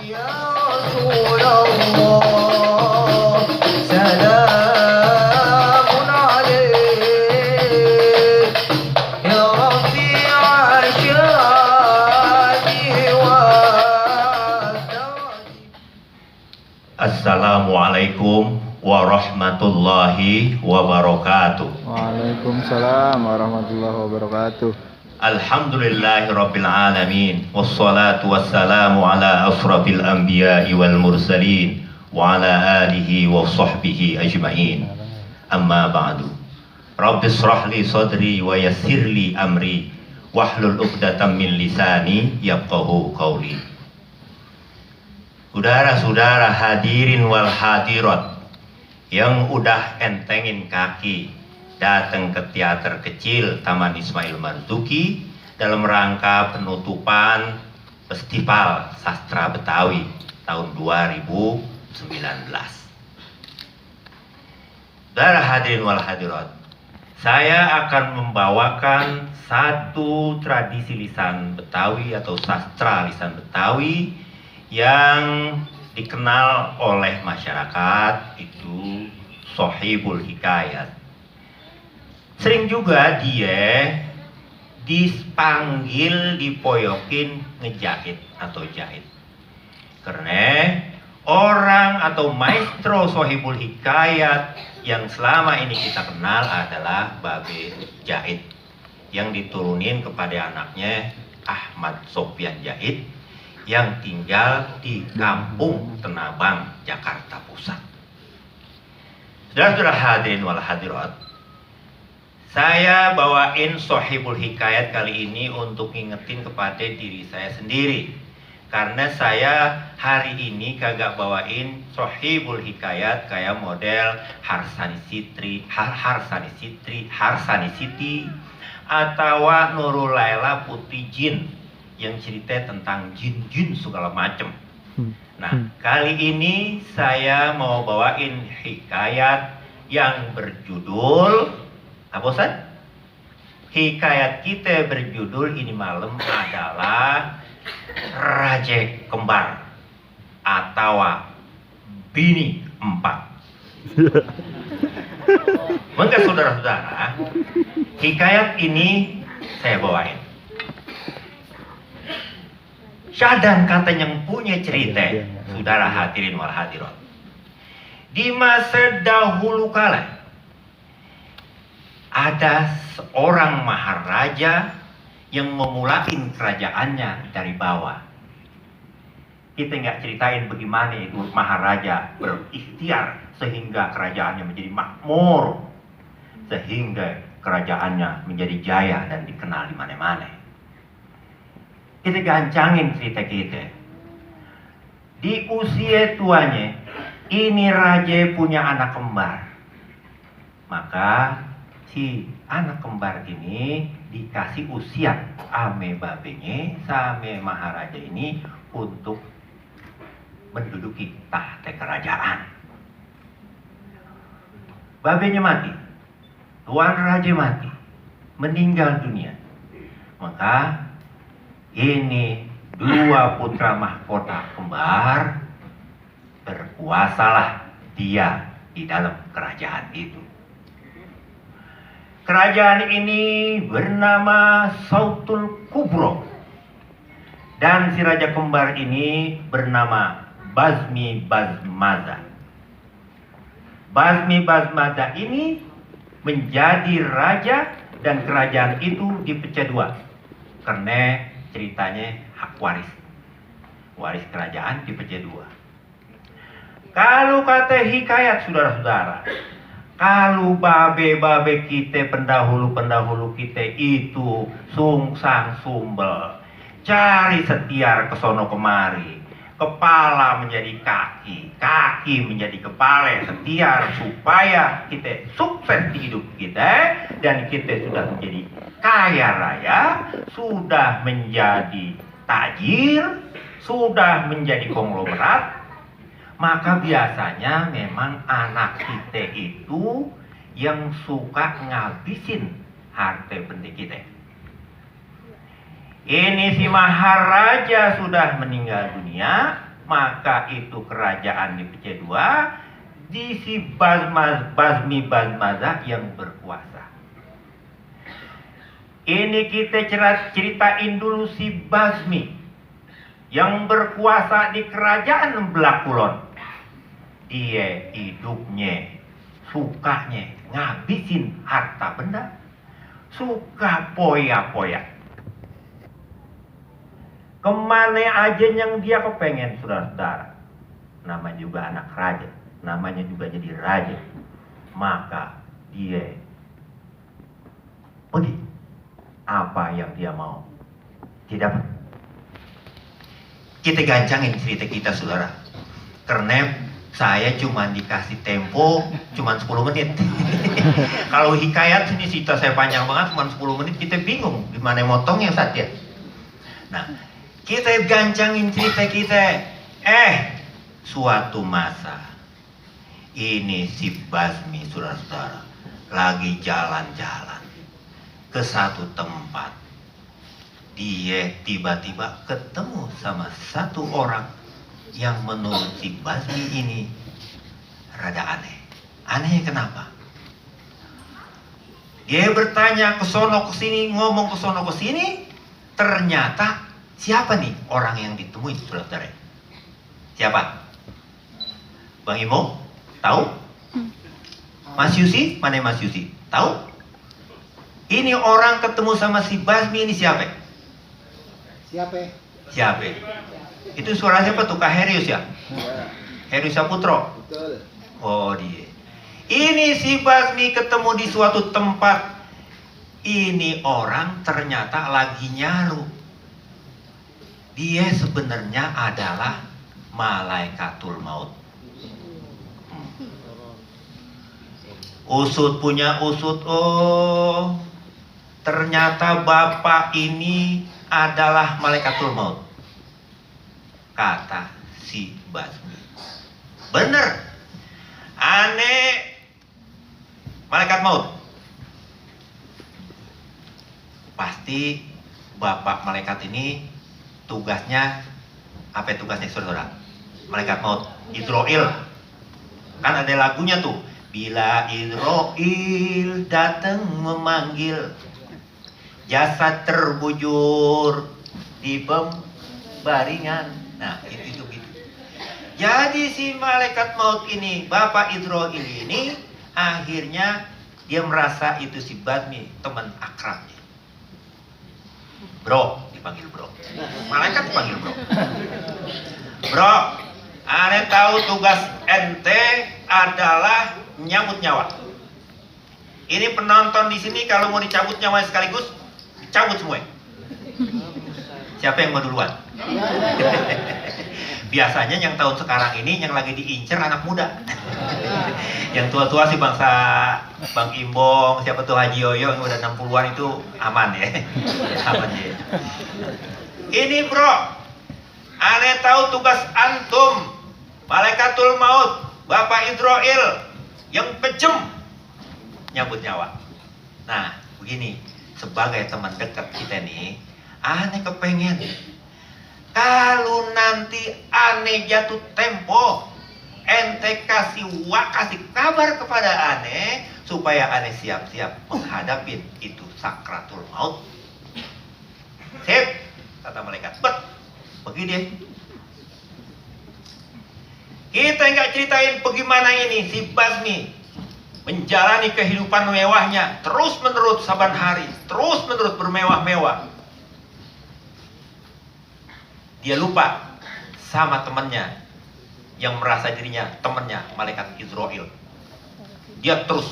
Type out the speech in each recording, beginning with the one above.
Ya Rasulullah, salamun alaik, ya Rabbi asyadi wa Assalamualaikum warahmatullahi wabarakatuh. Waalaikumsalam warahmatullahi wabarakatuh. Alhamdulillahirabbil alamin wassalatu wassalamu ala asrafil anbiya'i wal mursalin wa ala alihi wa sahbihi ajma'in. Amma ba'du. Rabbi shrah li sadri wa yassir li amri wahlul 'uqdatam min lisani yafqahu qawli. Saudara-saudara hadirin wal hadirat yang udah entengin kaki datang ke teater kecil Taman Ismail Marzuki dalam rangka penutupan Festival Sastra Betawi tahun 2019. Saudara hadirin wal hadirat, saya akan membawakan satu tradisi lisan Betawi atau sastra lisan Betawi yang dikenal oleh masyarakat itu Sohibul Hikayat. Sering juga dia dipanggil, dipoyokin ngejahit atau jahit. Karena orang atau maestro Sohibul Hikayat yang selama ini kita kenal adalah Babe Jahit, yang diturunin kepada anaknya Ahmad Sofyan Jahit yang tinggal di Kampung Tenabang, Jakarta Pusat. Saudara-saudara hadirin wal hadirat, saya bawain Sohibul Hikayat kali ini untuk ngingetin kepada diri saya sendiri. Karena saya hari ini kagak bawain Sohibul Hikayat kayak model Harsani Siti atau Nurul Laila Putri Jin yang cerita tentang jin-jin segala macem. Nah, kali ini saya mau bawain hikayat yang berjudul apa Ustaz? Hikayat kita berjudul ini malam adalah Raja Kembar atau Bini Empat. Maka saudara-saudara, hikayat ini saya bawain. Syadan katanya yang punya cerita, saudara hadirin wal hadirat. Di masa dahulu kala ada seorang maharaja yang memulakin kerajaannya dari bawah. Kita nggak ceritain bagaimana itu maharaja berikhtiar sehingga kerajaannya menjadi makmur, sehingga kerajaannya menjadi jaya dan dikenal di mana-mana. Kita gancangin cerita kita. Di usia tuanya, ini raja punya anak kembar. Maka si anak kembar ini dikasih usia ame babenya sama maharaja ini untuk menduduki tahta kerajaan. Babenya mati, tuan raja mati, meninggal dunia. Maka ini dua putra mahkota kembar berkuasalah dia di dalam kerajaan itu. Kerajaan ini bernama Sautul Kubro. Dan si raja kembar ini bernama Bazmi Bazmaza. Bazmi Bazmaza ini menjadi raja dan kerajaan itu dipecah dua. Karena ceritanya hak waris. Waris kerajaan dipecah dua. Kalau kata hikayat saudara-saudara, kalau babe-babe kita, pendahulu-pendahulu kita itu sungsang sumbel, cari setiar ke sono kemari, kepala menjadi kaki, kaki menjadi kepala, setiar supaya kita sukses di hidup kita dan kita sudah menjadi kaya raya, sudah menjadi tajir, sudah menjadi konglomerat. Maka biasanya memang anak kita itu yang suka ngabisin harta benda kita. Ini si maharaja sudah meninggal dunia, maka itu kerajaan dipecah dua, di si Basmi Basmaza yang berkuasa. Ini kita ceritain dulu si Basmi yang berkuasa di kerajaan Belakulon. Dia hidupnya, sukanya ngabisin harta benda, suka poya-poya. Kemana aja yang dia kepengen, saudara-saudara. Namanya juga anak raja, namanya juga jadi raja. Maka dia pergi. Apa yang dia mau, dia dapat. Kita gancangin cerita kita, saudara. Karena saya cuma dikasih tempo cuma 10 menit. Kalau hikayat ini cerita saya panjang banget, cuma 10 menit kita bingung gimana motongnya saja. Nah, kita gancangin cerita kita. Suatu masa ini si Basmi, saudara-saudara, lagi jalan-jalan ke satu tempat. Dia tiba-tiba ketemu sama satu orang yang menurut si Basmi ini rada aneh. Anehnya kenapa? Dia bertanya ke sono ke sini, ngomong ke sono ke sini, ternyata siapa nih orang yang ditemui, saudara-saudara? Siapa? Bang Imo? Tahu? Mas Yusi? Mana Mas Yusi? Tahu? Ini orang ketemu sama si Basmi ini siapa? Siapa? Itu suara siapa tuh? Kak Herius ya? Herius Saputro? Betul. Oh dia. Ini si Basmi ketemu di suatu tempat. Ini orang ternyata lagi nyaru. Dia sebenarnya adalah Malaikatul Maut. Usut punya usut, oh ternyata bapak ini adalah Malaikatul Maut, kata si Basmi. Bener, aneh malaikat maut. Pasti bapak malaikat ini tugasnya apa? Tugasnya saudara, malaikat maut, Israel. Kan ada lagunya tuh, bila Israel datang memanggil, jasad terbujur di pembaringan. Nah, itu gitu. Jadi si malaikat maut ini, bapak Israel ini, akhirnya dia merasa itu si Basmi teman akrabnya. Bro, dipanggil bro. Malaikat dipanggil bro. Bro, aneh tahu tugas ente adalah nyabut nyawa. Ini penonton di sini kalau mau dicabut nyawa sekaligus, cabut semua. Siapa yang mau duluan? Biasanya yang tahun sekarang ini yang lagi diincer anak muda. Yang tua-tua sih bangsa Bang Imbong, siapa tuh Haji Yoyo yang udah 60-an itu aman ya. Aman ya. Ini bro, aneh tahu tugas antum, Malaikatul Maut, Bapak Israel yang pejem nyabut nyawa. Nah, begini, sebagai teman dekat kita nih, aneh kepengen kalau nanti aneh jatuh tempo, ente kasih kabar kepada aneh supaya aneh siap-siap menghadapin itu sakratul maut. Sip, kata malaikat. Begini dia. Kita nggak ceritain bagaimana ini si Basmi menjalani kehidupan mewahnya terus menerus saban hari, terus menerus bermewah-mewah. Dia lupa sama temannya yang merasa dirinya temannya malaikat Israel. Dia terus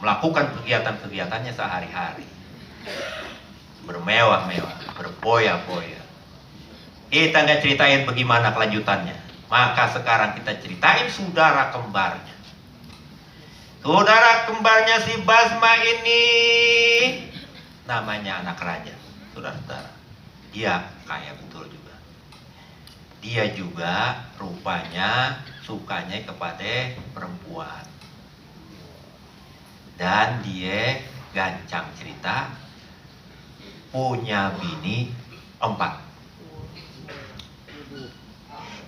melakukan kegiatan-kegiatannya sehari-hari, bermewah-mewah, berpoya-poya. Kita nggak ceritain bagaimana kelanjutannya. Maka sekarang kita ceritain saudara kembarnya. Saudara kembarnya si Basma ini namanya anak raja, saudara-saudara. Dia kaya betul juga. Dia juga rupanya sukanya kepada perempuan. Dan dia gancang cerita punya bini 4.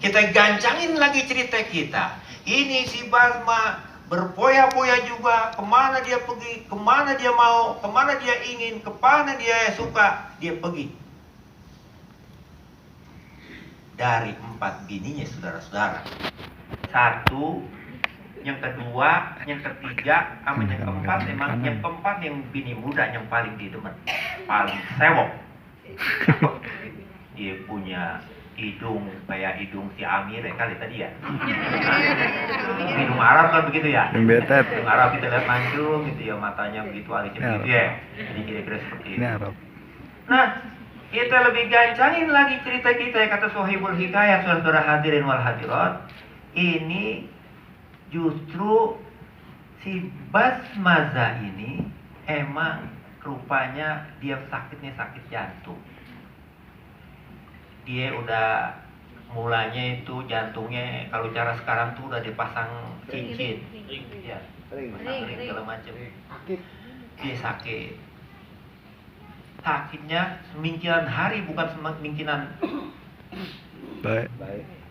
Kita gancangin lagi cerita kita. Ini si Basma berpoya-poya juga, kemana dia pergi, kemana dia mau, kemana dia ingin, kemana dia suka, dia pergi. Dari 4 bininya, saudara-saudara. 1, yang kedua, yang ketiga, sama yang keempat, memang yang keempat yang bini muda yang paling didemen, paling sewok. Dia punya hidung kayak hidung si Amir kali tadi ya. Hidung Arab kan begitu ya. Betet. Hidung Arab kita lihat mancung gitu ya, matanya begitu alisnya begitu ya. Jadi kira-kira seperti itu. Ini Arab. Nah, kita lebih gancangin lagi cerita kita ya, kata Sohibul Hikayat, saudara hadirin wal hadirat. Ini justru si Basmaza ini emang rupanya dia sakitnya sakit jantung. Dia udah mulanya itu jantungnya kalau cara sekarang tuh udah dipasang cincin, ya, ring segala macam. Dia sakit. Sakitnya semingkiran hari, bukan semingkiran. Baik.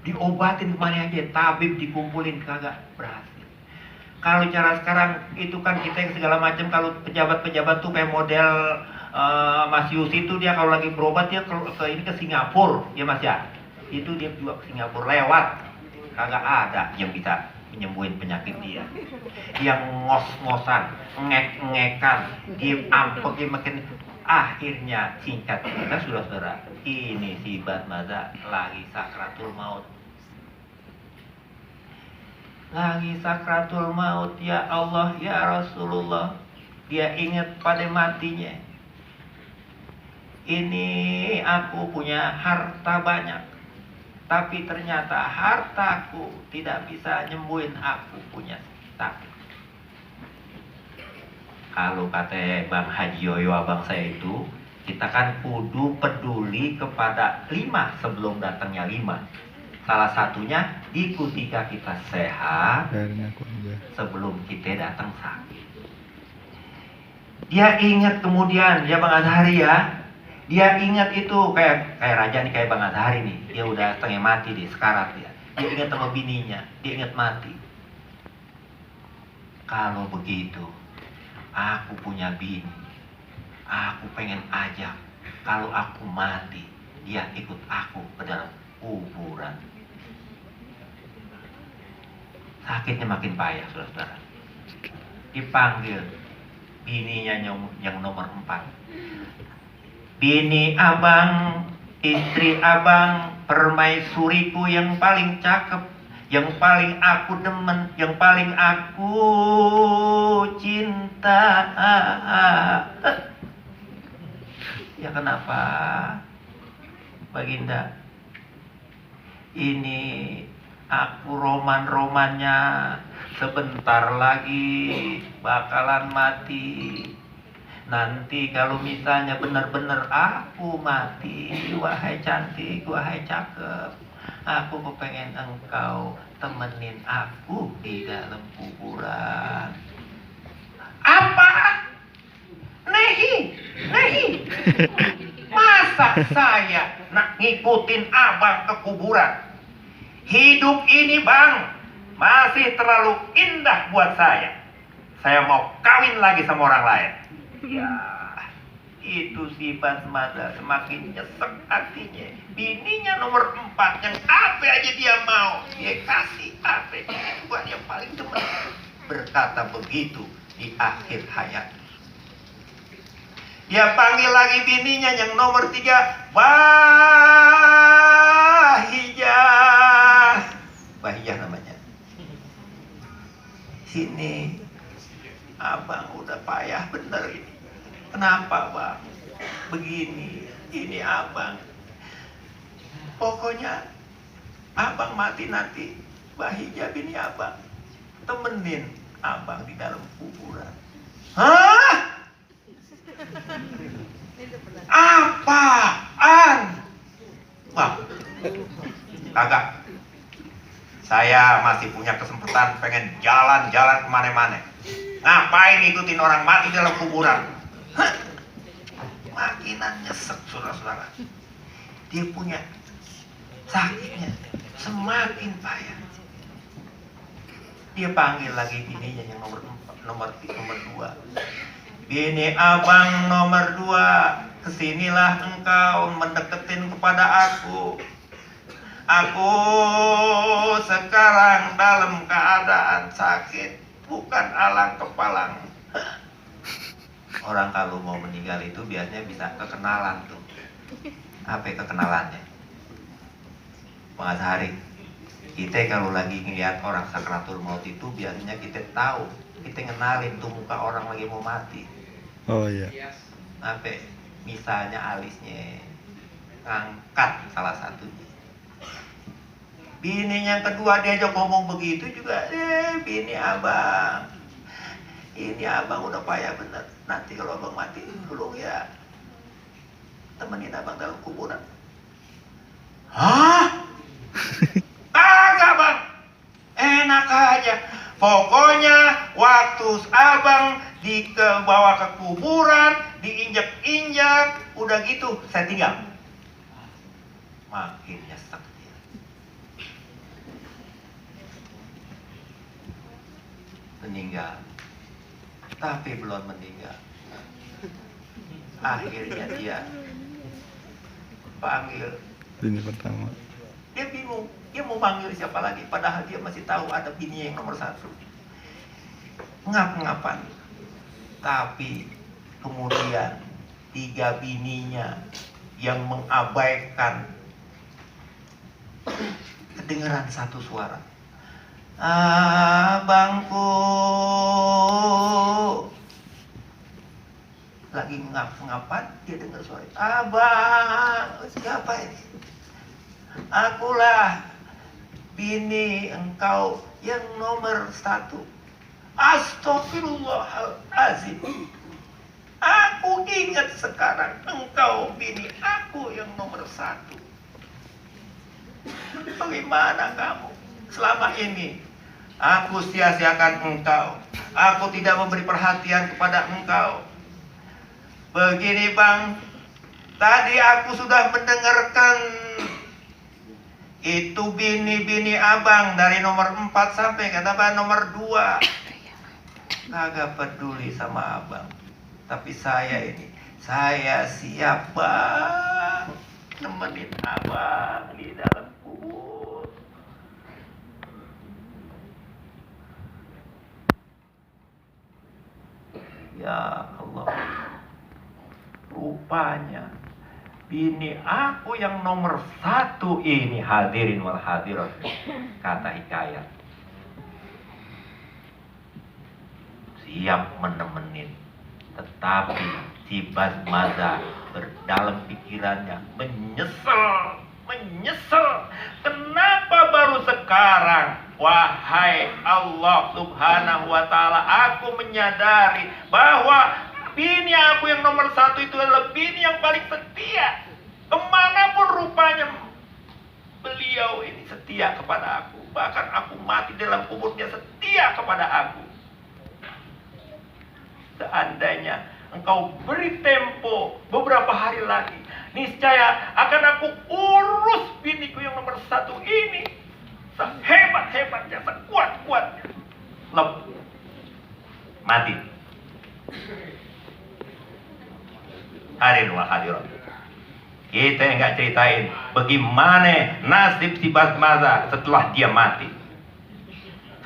Diobatin kemana aja, tabib dikumpulin kagak berhasil. Kalau cara sekarang itu kan kita yang segala macam, kalau pejabat-pejabat tuh kayak model Mas Yusi itu dia kalau lagi berobat dia ke Singapura ya Mas ya. Itu dia juga ke Singapura lewat. Kagak ada yang bisa menyembuhin penyakit dia. Yang ngos-ngosan, ngek-ngekan, dia ampeknya makin. Akhirnya singkat cerita saudara-saudara, ini si Basmaza lagi sakratul maut. Lagi sakratul maut, ya Allah, ya Rasulullah. Dia ingat pada matinya. Ini aku punya harta banyak, tapi ternyata hartaku tidak bisa nyembuhin aku punya sakit. Kalau kata Bang Haji Yoyo abang saya itu, kita kan kudu peduli kepada 5 sebelum datangnya 5. Salah satunya di ketika kita sehat, sebelum kita datang sakit. Dia ingat kemudian, ya Bang Azhari ya, dia ingat itu kayak raja nih, kayak Bang Azhari nih, dia udah setengah mati di sekarat dia. Dia ingat sama bininya, dia ingat mati. Kalau begitu, aku punya bini, aku pengen ajak, kalau aku mati, dia ikut aku ke dalam kuburan. Sakitnya makin payah, saudara-saudara. Dipanggil bininya yang nomor 4. Bini abang, istri abang, permaisuriku yang paling cakep, yang paling aku demen, yang paling aku cinta. Ya kenapa, Baginda? Ini aku roman-romannya sebentar lagi bakalan mati. Nanti kalau misalnya benar-benar aku mati, wahai cantik, wahai cakep, aku kepengen engkau temenin aku di dalam kuburan. Apa? Nehi. Masa saya nak ngikutin abang ke kuburan? Hidup ini bang masih terlalu indah buat saya. Saya mau kawin lagi sama orang lain. Ya, itu si Basmaza semakin nyesek hatinya. Bininya nomor 4 yang apa aja dia mau, dia kasih apa. Buat yang paling demen. Berkata begitu di akhir hayat. Dia panggil lagi bininya yang nomor 3, Bahijah. Bahijah namanya. Sini, abang udah payah bener ini. Kenapa bang? Begini, ini abang. Pokoknya abang mati nanti, Bahijah bini abang temenin abang di dalam kuburan. Hah? Apaan? Bang, kagak. Saya masih punya kesempatan pengen jalan-jalan kemana-mana. Ngapain ikutin orang mati dalam kuburan? Hah? Makinan nyesek, saudara-saudara. Dia punya sakitnya. semakin payah. Dia panggil lagi bininya yang nomor 2. Bini abang nomor 2, kesinilah engkau mendeketin kepada aku. Aku sekarang dalam keadaan sakit, bukan alang kepalang. Orang kalau mau meninggal itu biasanya bisa kekenalan tuh. Apa kekenalannya? Mas Hari, kita kalau lagi ngeliat orang sakratul maut itu biasanya kita tahu, kita ngenalin tuh muka orang lagi mau mati. Oh iya. Apa? Misalnya alisnya ngangkat salah satunya. Bini yang kedua diajak ngomong begitu juga, bini abang, ini abang udah payah bener. Nanti kalau abang mati, tolong ya temenin abang dalam kuburan. Hah? Kagak bang, enak aja. Pokoknya waktu abang dibawa ke kuburan, diinjak-injak, udah gitu saya tinggal. Makin nyesek dia. Meninggal, tapi belum meninggal. Akhirnya dia panggil. Bini pertama. Dia bingung, dia mau panggil siapa lagi, padahal dia masih tahu ada bini yang nomor 1. Ngap-ngapan. Tapi kemudian 3 bininya yang mengabaikan, kedengeran satu suara. Abangku. Lagi ngap-ngapan, dia dengar suara. Abang, siapa ini? Akulah bini engkau yang nomor 1. Astagfirullahaladzim. Aku ingat sekarang engkau bini aku yang nomor 1. Bagaimana kamu selama ini? Aku sia-siakan engkau. Aku tidak memberi perhatian kepada engkau. Begini bang, tadi aku sudah mendengarkan itu bini-bini abang dari nomor 4 sampai kata nomor 2. Kagak peduli sama abang. Tapi saya ini, saya siap bang nemenin abang di dalam kubur. Ya Allah, rupanya bini aku yang nomor 1 ini, hadirin wal hadirat, kata Hikayat, siap menemenin. Tetapi si Basmaza berdalam pikirannya menyesal. Kenapa baru sekarang? Wahai Allah subhanahu wa ta'ala, aku menyadari bahwa bini aku yang nomor 1 itu adalah bini yang paling setia. Kemanapun rupanya beliau ini setia kepada aku. Bahkan aku mati dalam kuburnya setia kepada aku. Seandainya engkau beri tempo beberapa hari lagi, niscaya akan aku urus biniku yang nomor 1 ini sehebat-hebatnya, sekuat-kuatnya. Mati. Hadirin wal hadirat, kita nggak ceritain bagaimana nasib si Basmaza setelah dia mati.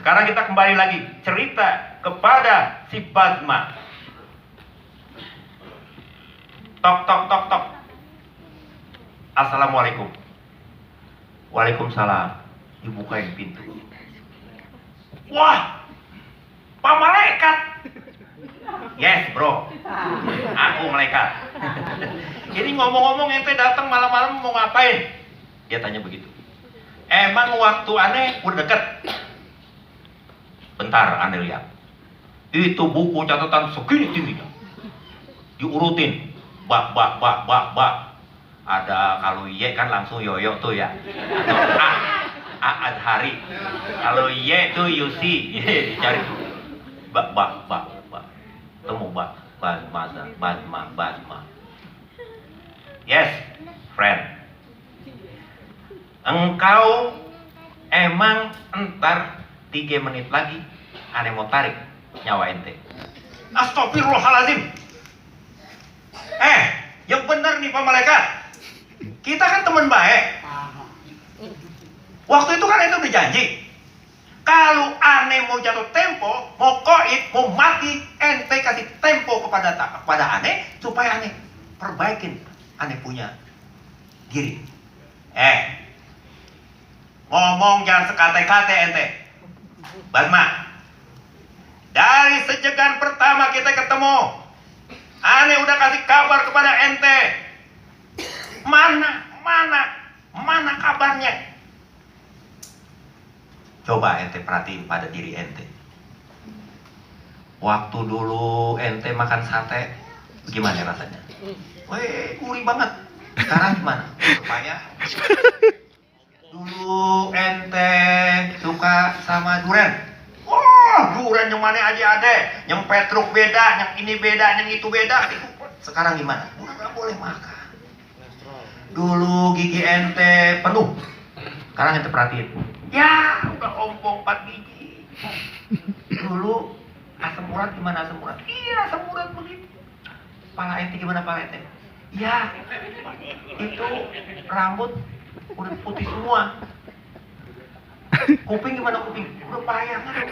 Sekarang kita kembali lagi cerita kepada si Basma. Tok tok tok tok. Assalamualaikum. Waalaikumsalam. Dibukain pintu. Wah, Pak Malaikat. Yes bro, aku malaikat. Jadi ngomong-ngomong ente datang malam-malam mau ngapain? Dia tanya begitu. Emang waktu aneh udah deket? Bentar aneh lihat. Itu buku catatan segini tingginya. Diurutin. Bak. Ada kalau Y kan langsung yoyo tuh ya. Atau A Adhari. Kalau Y tuh Yusi. Dicari. Bak. Temu Basma. Yes, friend. Engkau memang entar 3 menit lagi ane mau tarik nyawa ente. Astagfirullahaladzim. Yang benar nih Pak Malaikat. Kita kan teman baik. Waktu itu kan ente udah janji. Kalau ane mau jatuh tempo, mau koit, mau mati, ente kasih tempo kepada ane supaya ane perbaikin ane punya diri. Ngomong jangan sekate-kate ente. Basma, dari sejegan pertama kita ketemu, ane udah kasih kabar kepada ente. Mana kabarnya? Coba ente perhatiin pada diri ente. Waktu dulu ente makan sate, gimana rasanya? Weh, gurih banget. Sekarang gimana? Supaya dulu ente suka sama durian. Durian yang mana aja ada. Yang Petruk beda, yang ini beda, yang itu beda. Sekarang gimana? Udah gak boleh makan. Dulu gigi ente penuh. Sekarang ente perhatiin. Ya, udah ompong 4 biji. Dulu asam urat gimana asam urat? Iya, asam urat begitu. Pala ente gimana pala ente? Ya, itu rambut udah putih semua. Kuping gimana kuping? Udah payah kan?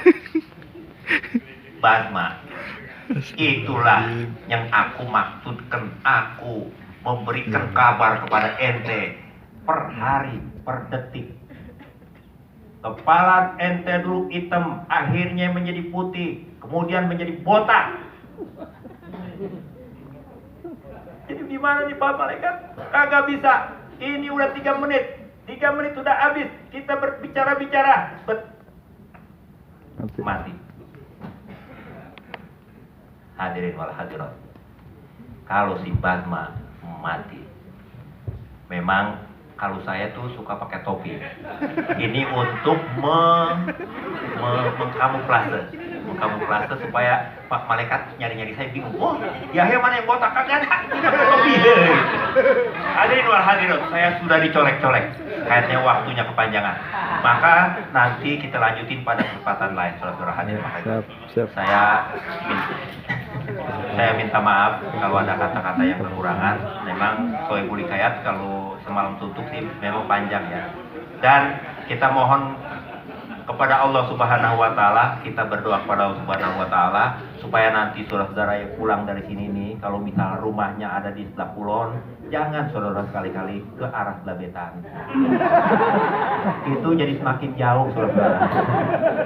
Basma, itulah yang aku maksudkan. Aku memberikan kabar kepada ente per hari, per detik. Kepala ente dulu hitam, akhirnya menjadi putih, kemudian menjadi botak. Jadi gimana nih Pak Malaikat? Kagak bisa. Ini udah 3 menit. 3 menit sudah habis. Kita berbicara-bicara. Mati. Hadirin wal hadirat. Kalau si Basma mati, memang kalau saya tuh suka pakai topi. Ini untuk mengkamuflase supaya Pak Malaikat nyari-nyari saya bingung. Oh, Yahya mana yang botak kagak ada? Ini pakai topi. Hadirin wal hadirat, saya sudah dicolek-colek. Kayaknya waktunya kepanjangan. Maka nanti kita lanjutin pada kesempatan lain. Saudara hadirin. Siap. Saya minta maaf kalau ada kata-kata yang kekurangan. Memang Soebul Hikayat kalau semalam suntuk sih memang panjang ya. Dan kita mohon kepada Allah Subhanahu wa taala, kita berdoa kepada Allah Subhanahu wa taala supaya nanti saudara-saudara yang pulang dari sini nih, kalau misal rumahnya ada di sebelah kulon, jangan saudara sekali-kali ke arah sebelah Betan. Itu jadi semakin jauh saudara.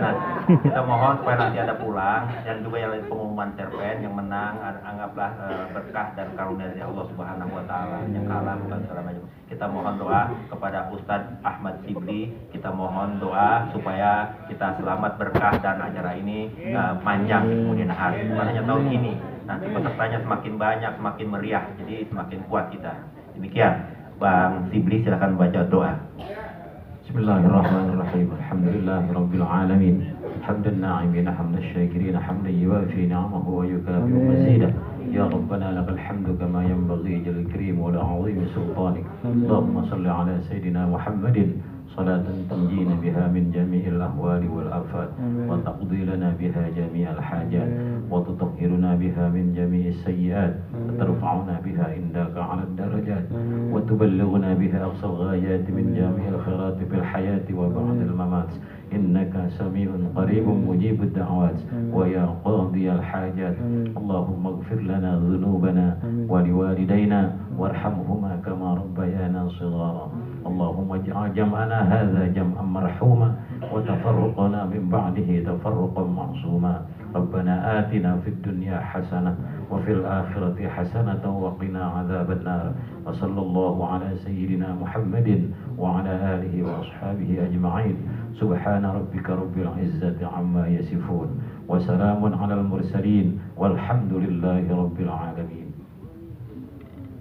Nah, kita mohon supaya nanti ada pulang dan juga yang pengumuman cerpen yang menang anggaplah berkah dan karunia dari Allah Subhanahu wa taala. Yang kalah bukan segala macam. Kita mohon doa kepada Ustadz Ahmad Sibli, kita mohon doa supaya kita selamat berkah dan acara ini panjang kemudian hari. Makanya tahun ini nanti pesertanya semakin banyak, semakin meriah, jadi semakin kuat kita. Demikian, Bang Sibli silakan baca doa. Bismillahirrahmanirrahim. Alhamdulillahirabbil alamin. Hamdan na'imin, hamdan syakirin, hamdan yuwafi ni'amahu wa yukafi'u mazidah. Ya Rabbana lakal hamdu kama yanbaghi jalil karim wa la'azimi sultanik. Allahumma salli ala sayyidina Muhammadin salatan tanjina biha min jami'il ahwali wal afat wa taqdi lana biha jami'al hajat wa tutahhiruna biha min jami'is sayyi'at wa tarfa'una biha indaka 'ala darajat wa tuballighuna biha aqsal ghayat min jami'il khairat fil hayati wa ba'dal mamat innaka sami'un qaribun mujibud da'awat wa ya qadiyal hajat Allahumma ighfir lana dhunubana wa liwalidayna warhamhuma kama rabbayana shighara Allahumma ij'al jam'ana hadha jam'an marhuma wa tafarruqana min ba'dihi tafarruqan ma'suma Rabbana atina fid dunya hasanah wa fil akhirati hasanatan wa qina adzaban nar wa sallallahu ala sayyidina Muhammadin wa ala alihi wa ashabihi ajma'in subhana rabbika rabbil izzati amma yasifun wa salamun alal mursalin walhamdulillahi rabbil alamin.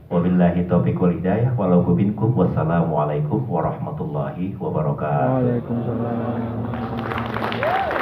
Wabillahi taufiq wal hidayah walau minkum wassalamualaikum warahmatullahi wabarakatuh. Waalaikumsalam.